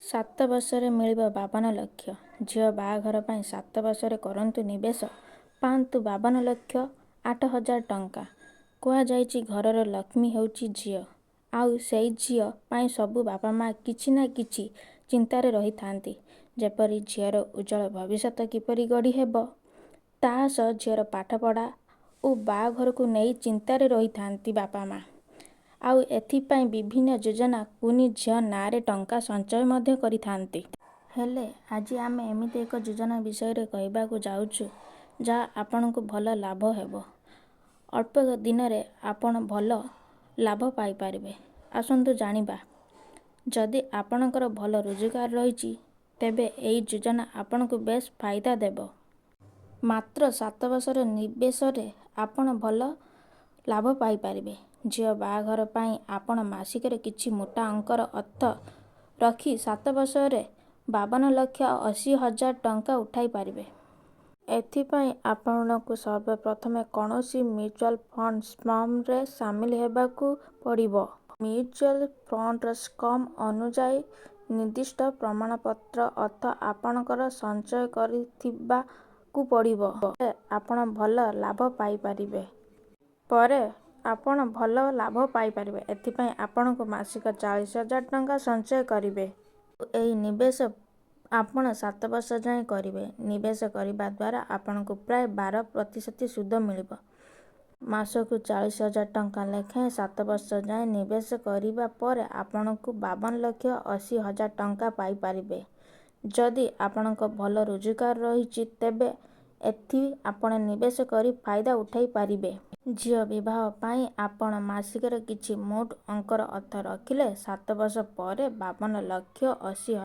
7 ବର୍ଷରେ ମିଳିବ 52 ଲକ୍ଷ! ଝିଅ ବାହାଘର ପାଇଁ 7 ବର୍ଷରେ କରନ୍ତୁ ନିବେଶ, ପାଆନ୍ତୁ 52,08,000 ଟଙ୍କା। କୁହାଯାଇଛି ଘରର ଲକ୍ଷ୍ମୀ ହେଉଛି ଝିଅ। ଆଉ ସେଇ ଝିଅ ପାଇଁ ସବୁ ବାପାମାଆ କିଛି ନା କିଛି ଚିନ୍ତାରେ ରହିଥାନ୍ତି। ଯେପରି ଝିଅର ଉଜ୍ଜଳ ଭବିଷ୍ୟତ କିପରି ଗଢି ହେବ ତାସହ ଝିଅର ପାଠପଢା ଓ ବାହାଘରକୁ ନେଇ ଚିନ୍ତାରେ ରହିଥାନ୍ତି ବାପାମାଆ। ଆଉ ଏଥିପାଇଁ ବିଭିନ୍ନ ଯୋଜନା କୁନି ଝିଅ ନାଁରେ ଟଙ୍କା ସଞ୍ଚୟ ମଧ୍ୟ କରିଥାନ୍ତି। ହେଲେ ଆଜି ଆମେ ଏମିତି ଏକ ଯୋଜନା ବିଷୟରେ କହିବାକୁ ଯାଉଛୁ ଯାହା ଆପଣଙ୍କୁ ଭଲ ଲାଭ ହେବ। ଅଳ୍ପ ଦିନରେ ଆପଣ ଭଲ ଲାଭ ପାଇପାରିବେ। ଆସନ୍ତୁ ଜାଣିବା। ଯଦି ଆପଣଙ୍କର ଭଲ ରୋଜଗାର ରହିଛି ତେବେ ଏହି ଯୋଜନା ଆପଣଙ୍କୁ ବେଶ ଫାଇଦା ଦେବ। ମାତ୍ର 7 ବର୍ଷର ନିବେଶରେ ଆପଣ ଭଲ ଲାଭ ପାଇପାରିବେ। ଝିଅ ବାହାଘର ପାଇଁ ଆପଣ ମାସିକରେ କିଛି ମୋଟା ଅଙ୍କର ଅର୍ଥ ରଖି 7 ବର୍ଷରେ 52,80,000 ଟଙ୍କା ଉଠାଇ ପାରିବେ। ଏଥିପାଇଁ ଆପଣଙ୍କୁ ସର୍ବପ୍ରଥମେ କୌଣସି ମ୍ୟୁଚୁଆଲ ଫଣ୍ଡ ସ୍ମମରେ ସାମିଲ ହେବାକୁ ପଡିବ। ମ୍ୟୁଚୁଆଲ ଫଣ୍ଡର ସ୍କମ ଅନୁଯାୟୀ ନିର୍ଦ୍ଦିଷ୍ଟ ପ୍ରମାଣପତ୍ର ଅର୍ଥ ଆପଣଙ୍କର ସଞ୍ଚୟ କରିଥିବାକୁ ପଡିବ। ପରେ ଆପଣ ଭଲ ଲାଭ ପାଇପାରିବେ। ପରେ ଆପଣ ଭଲ ଲାଭ ପାଇପାରିବେ। ଏଥିପାଇଁ ଆପଣଙ୍କୁ ମାସିକ 40,000 ଟଙ୍କା ସଞ୍ଚୟ କରିବେ। ଆଉ ଏହି ନିବେଶ ଆପଣ 7 ବର୍ଷ ଯାଏଁ କରିବେ। ନିବେଶ କରିବା ଦ୍ୱାରା ଆପଣଙ୍କୁ ପ୍ରାୟ 12% ସୁଧ ମିଳିବ। ମାସକୁ 40,000 ଟଙ୍କା ଲେଖାଏଁ 7 ବର୍ଷ ଯାଏଁ ନିବେଶ କରିବା ପରେ ଆପଣଙ୍କୁ 52,80,000 ଟଙ୍କା ପାଇପାରିବେ। ଯଦି ଆପଣଙ୍କ ଭଲ ରୋଜଗାର ରହିଛି ତେବେ ଏଥି ଆପଣ ନିବେଶ କରି ଫାଇଦା ଉଠାଇପାରିବେ। ଝିଅ ବିବାହ ପାଇଁ ଆପଣ ମାସିକରେ କିଛି ମୋଟ ଅଙ୍କର ଅର୍ଥ ରଖିଲେ 7 ବର୍ଷ ପରେ 52,80।